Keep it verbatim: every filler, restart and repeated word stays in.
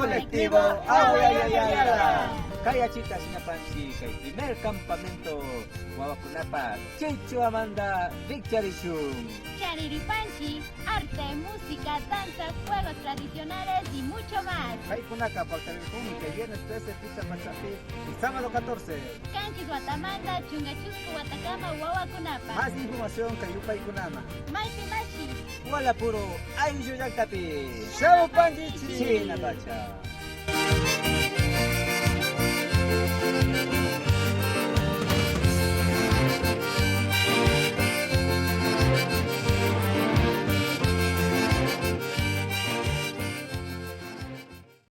Colectivo Abuela Yayala. Kayachita shinapanchi kay primer campamento wawakunapa kichwamanta rikcharishun. Chariripanchi arte, música, danza, juegos tradicionales y mucho más. Kaykunaka paktarirkun kay viernes trece, pichka pachapi y sábado catorce. Kanchis watamanta chunka chusku watakama wawakunapa. Más información kay yupaykunaman. Maypi mashi. Wallapuro ayllu llaktapi. Shamupankichik. Shinapacha.